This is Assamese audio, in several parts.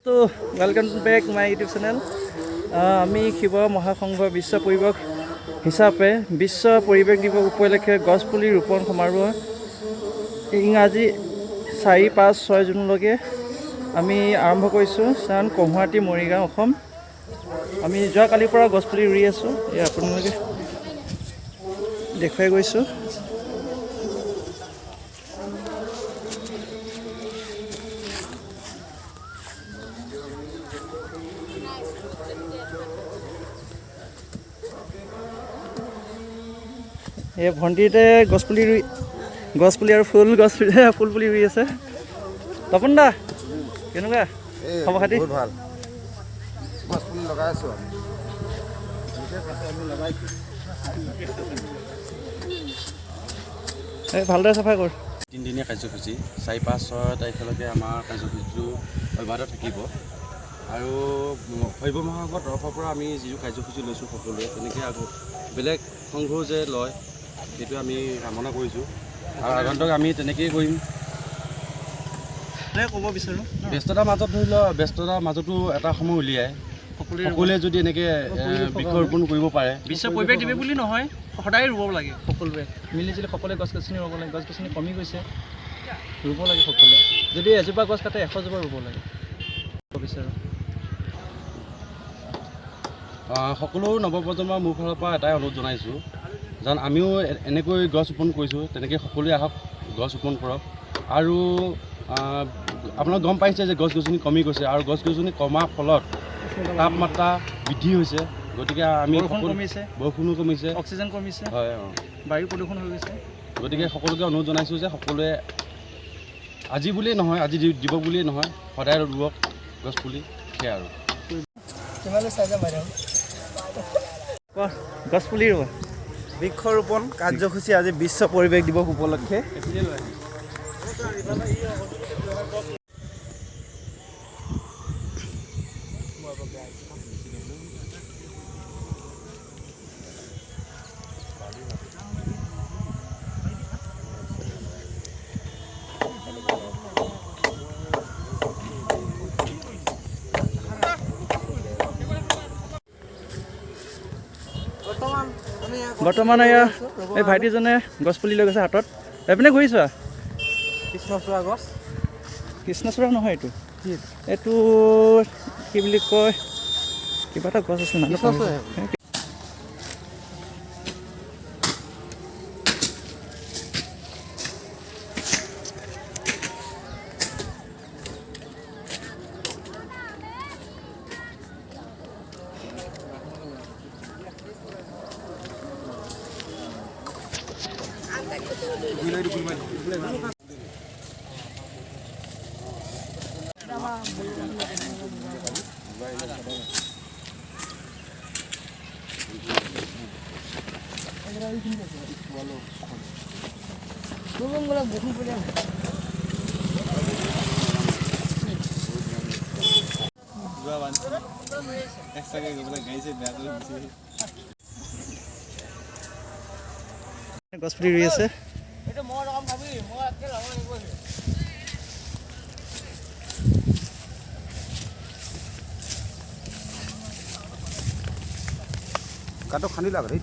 তো welcome back my YouTube channel. আমি শিৱ মহাসংঘ বিশ্ব পৰিৱেশ হিচাপে বিশ্ব পৰিৱেশ দিৱস উপলক্ষে গছপুলি ৰোপণ সমাৰোহ ইংৰাজী 4, 5, 6 জুনলৈকে আমি আৰম্ভ কৰিছোঁ। স্থান কহুৱাটি, মৰিগাঁও, অসম। আমি যোৱাকালিৰ পৰা গছপুলি ৰুই আছোঁ। এই আপোনালোকে দেখুৱাই গৈছোঁ। এই ভণ্টিতে গছপুলি ৰুই, গছপুলি আৰু ফুল গছ, ফুল পুলি ৰুই আছে। তপন দা, কেনেকুৱা খবৰ খাতি? বহুত ভাল। গছ পুলি লগাই আছোঁ আৰু আমি লগাইছোঁ। এই ভালদৰে চাফা কৰ। তিনিদিনীয়া কাৰ্যসূচী, 4, 5, 6 তাৰিখলৈকে আমাৰ কাৰ্যসূচীটো অব্যাহত থাকিব। আৰু শৈৱ মহাসংঘৰ তৰফৰ পৰা আমি যিটো কাৰ্যসূচী লৈছোঁ, সকলোৱে তেনেকৈ আকৌ বেলেগ সংঘও যে লয়, সেইটো আমি কামনা কৰিছোঁ আৰু আগন্তুক আমি তেনেকেই কৰিম। ক'ব বিচাৰোঁ, ব্যস্ততাৰ মাজত, ধৰি লওক, ব্যস্ততাৰ মাজতো এটা সময় উলিয়াই সকলোৱে সকলোৱে যদি এনেকৈ বৃক্ষৰোপণ কৰিব পাৰে। বিশ্ব পৰিৱেশ দিৱস বুলি নহয়, সদায় ৰুব লাগে। সকলোৱে মিলি জুলি সকলোৱে গছ গছনি ৰুব লাগে। গছ গছনি কমি গৈছে, ৰুব লাগে সকলোৱে। যদি এজোপা গছ কাটে, 100 জোপা ৰুব লাগে, ক'ব বিচাৰোঁ। সকলো নৱপ্ৰজন্মৰ মোৰ ফালৰ পৰা এটাই অনুৰোধ জনাইছোঁ যেন আমিও এনেকৈ গছ ৰোপণ কৰিছোঁ, তেনেকৈ সকলোৱে আহক, গছ ৰোপণ কৰক। আৰু আপোনালোক গম পাইছে যে গছ গছনি কমি গৈছে আৰু গছ গছনি কমাৰ ফলত তাপমাত্ৰা বৃদ্ধি হৈছে। গতিকে আমি বৰষুণ সকলো কমিছে। বৰষুণো কমিছে। অক্সিজেন কমিছে। হয়, অঁ। বায়ু প্ৰদূষণ হৈ গৈছে। গতিকে সকলোকে অনুৰোধ জনাইছোঁ যে সকলোৱে আজি বুলিয়েই নহয়, আজি দিৱস বুলিয়েই নহয়, সদায় ৰুৱক গছপুলি, সেয়াই আৰু। কোৱা, গছ পুলি ৰোৱা। বৃক্ষৰোপণ কাৰ্যসূচী আজি বিশ্ব পৰিৱেশ দিৱস উপলক্ষে। বৰ্তমান এয়া এই ভাইটিজনে গছ পুলি লৈ গৈছে হাতত। এইপিনে ঘূৰিছোৱা। কৃষ্ণচূড়া গছ। কৃষ্ণচূড়া নহয় এইটো। এইটো কি বুলি কয়, কিবা এটা গছ আছে, নামটো কৃষ্ণচূড়াই। পাহৰিছোঁ। গছ পুলি ৰুই আছে। গাঁতটো খান্দি লাগ দেই।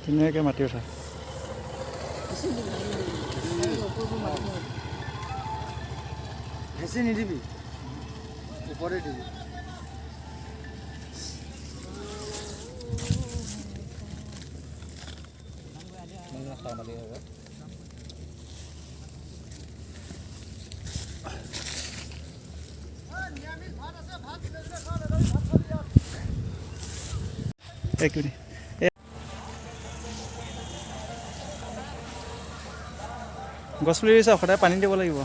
ধুনীয়াকৈ মাটি উঠা। হেঁচি নিদিবি, ওপৰতে দিবি। এক মিনিট। গছ পুলি ৰুইছে, সদায় পানী দিব লাগিব।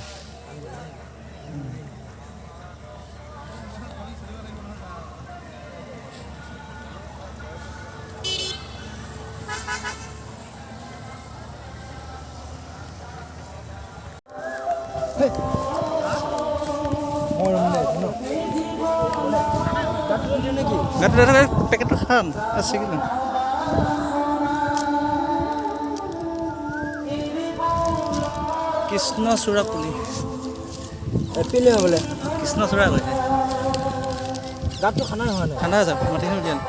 গাঁতটো পেকেটটো খাম আছে কিন্তু। কৃষ্ণচূড়া পুলি। এপিলে বোলে। কৃষ্ণচূড়া কৈছে। গাঁতটো খানা হোৱা নাই। ঠাণ্ডা আছে, মাটিখিনি উলিয়াল।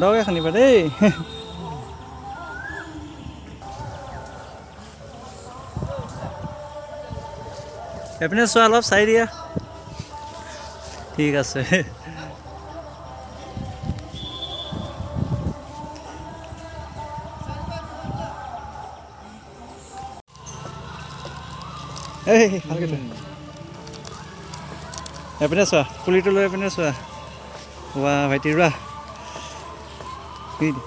দকে খান্দিবা দেই। এইপিনে চোৱা, অলপ চাই দিয়া। ঠিক আছে। এই ভালকে থৈ। এইপিনে চোৱা, পুলিটো লৈ এইপিনে চোৱা। ৱা ভাইটি, ৰোৱা। দি দে।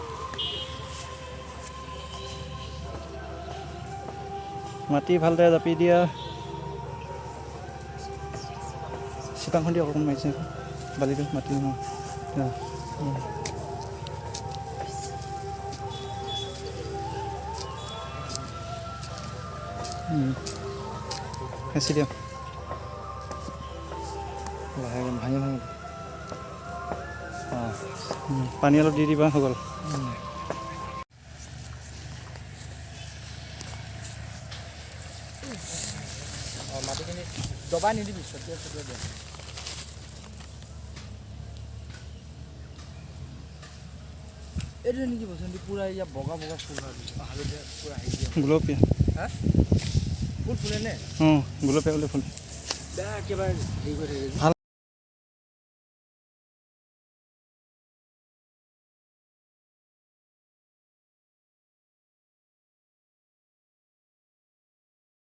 মাটি ভালদৰে জাপি দিয়া। চিপাংখন দি অকণমান মাৰিছে বালিটো, মাটি নহয়। অঁ। হেঁচি দিয়া। লাহেকে ভাঙি ভাঙি। অঁ, পানী অলপ দি দিবা, হৈ গ'ল। অঁ, মাটিখিনি দবাই নিদিবি, ছটিয়াই ছটিয়াই দে। এইটো নেকি বসন্তী? পূৰা ইয়াত বগা বগা ফুল হয়, হালধীয়া, পূৰা হেৰি। গুলপীয়া। হা, ফুল ফুলে নে? অঁ, গুলপীয়া বুলি ফুল। বেয়া একেবাৰে হেৰি কৰি থাকে। ভাল।